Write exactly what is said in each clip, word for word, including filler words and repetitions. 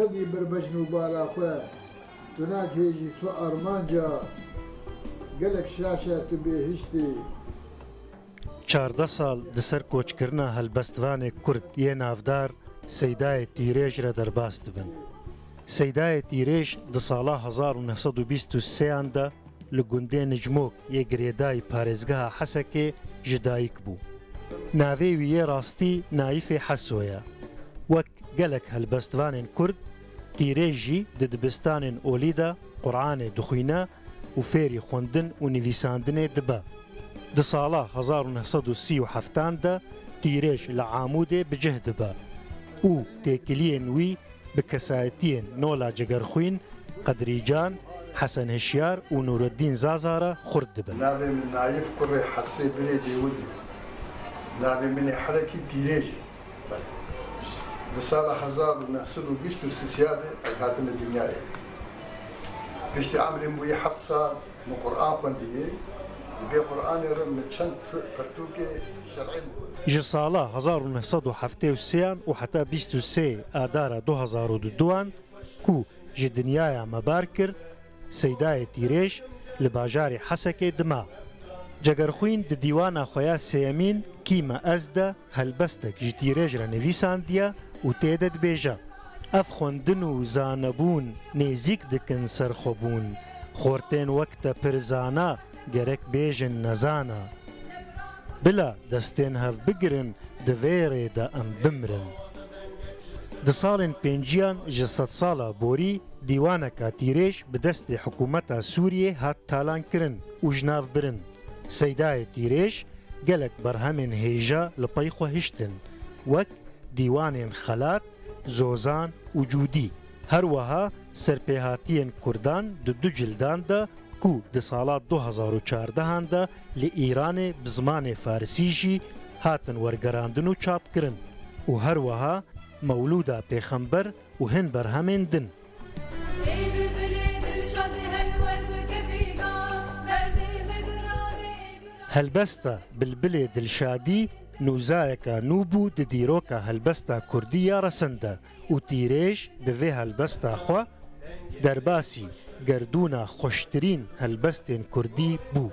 Tevî bir bejn û bala xwe, tu nakê jî tu armanca, gelek şaş e tu bêhiştî. Çardeh sal di ser koçkirina helbestvanê Kurd yê navdar Seydayê Tîrêj re derbas dibin. Seydayê Tîrêj di sala hezar û neh sed û bîst û sêyan de li gundê Nicmok yê girêdayî parêzgeha Hesekê ji dayik bû. Navê wî yê rastî Nayîfê Heso ye. Wek gelek helbestvanên Kurd, Tîrêj jî di dibistanên olî de Quranê dixwîne û fêrî xwendin û nivîsandinê dibe. Di sala hezar û neh sed û sî û heftan de Tîrêj li Amûdê bi cih dibe û têkiliyên wî bi kesayetiyên Nola Cegerxwîn, Qedrîcan, Hesen Hişyar û Nûreddîn Zaza re xurt dibin. Navê min Nayif kurê Hesê birê Dêwidê. Navê min ê herekî Tîrêj e. Di sala hezar û neh sed û bîst û sê de ez hatime dinyayê. Piştî emrê min bûye heft sal, min Quran xwendiyê. Di vê Quranê re min çend pirtûkê şer'î min xwend. Ji sala hezar û neh sed û heftê û sêyan û heta bîst û sê Adara du hezar û duduan ku ji dinyaya me bar kir, Seydayê Tîrêj li bajarê Hesekê dima. Cegerxwîn di dîwana xwe ya sêyemîn Kî me ez de helbestek ji Tîrêj re nivîsandiye û tê de dibêje, Ev xwendin û zanebûn nêzîk dikin serxwebûn. Xortên wek te pir zana, gerek bêjin nezana. Bila destên hev bigirin, di vê rê de em bimrin. Di salên pênciyan ji sedsala borî dîwaneka Tîrêj bi destê hikûmeta Sûriyê hat talankirin û ji nav birin. Seydayê Tîrêj gelek berhemên hêja li pey xwe hiştin, wek dîwanên Xelat, Zozan û Cûdî. Her wiha serpêhatiyên Kurdan di du cildan de ku di sala du hezar û çardehan de li Îranê bi zimanê farisî jî hatin wergerandin û çapkirin û her wiha Mewlûda Pêxember û hin berhemên din. Ey bilbilê dilşadî helwer bike fîgan, derdê me girarê ey bira. Helbesta Bilbilê Dilşadî nûzayeka nû bû di dîroka helbesta kurdî ya resen de û Tîrêj bi vê helbesta xwe derbasî gerdûna xweştirîn helbestên kurdî bû.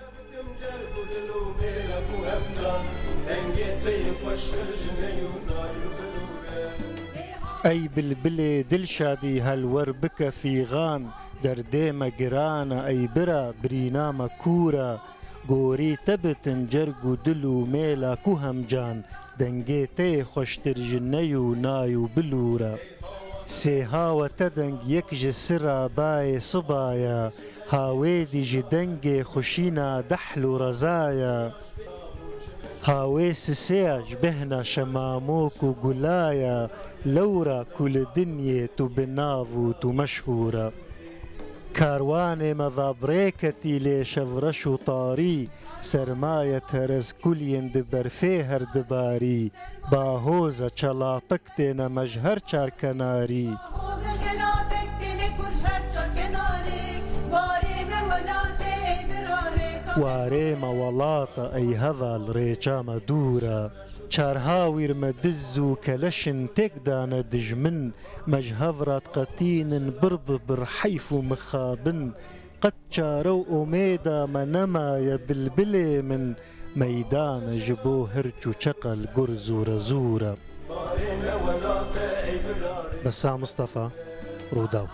Ey bilbilê Dilşadî helwer bike fîxan, derdê me giran e ey bira, birîna me kûr e. Gorî te bitin cerg û dil û mêla ku hemcan, dengê te yê xweştir ji ney û nay û bilûr e. Sêha we te deng yek ji sira bayê siba ye, hawêdî ji dengê xuşîna dehl û reza ye. Hawê sisê ye ji bêhna şemamok û gula ye, lewra ku li dinyê tu bi nav û tu meşhûr e. Karwanê me va bi rê ketî lê şevreş û tarî, sermaye terez kuliyên di berfê her dibarî. Bahoza çalapik têne me ji her çar kenarî. Bahoza çalapik têne kur ji her çar kenarî. Warê me welatê ey birarê. Warê me welata ey heval rêça me dûr e. Çar hawîr me diz û keleş in têk dane dijmin. Me ji hev re diqetînin bir bi bir heyf û mixabin. Qet çare û omêda me nemaye bilbilê min, meydan e ji bo hirç û çeqel gur zûre zûre. Bessam Mistefa, Rûdaw.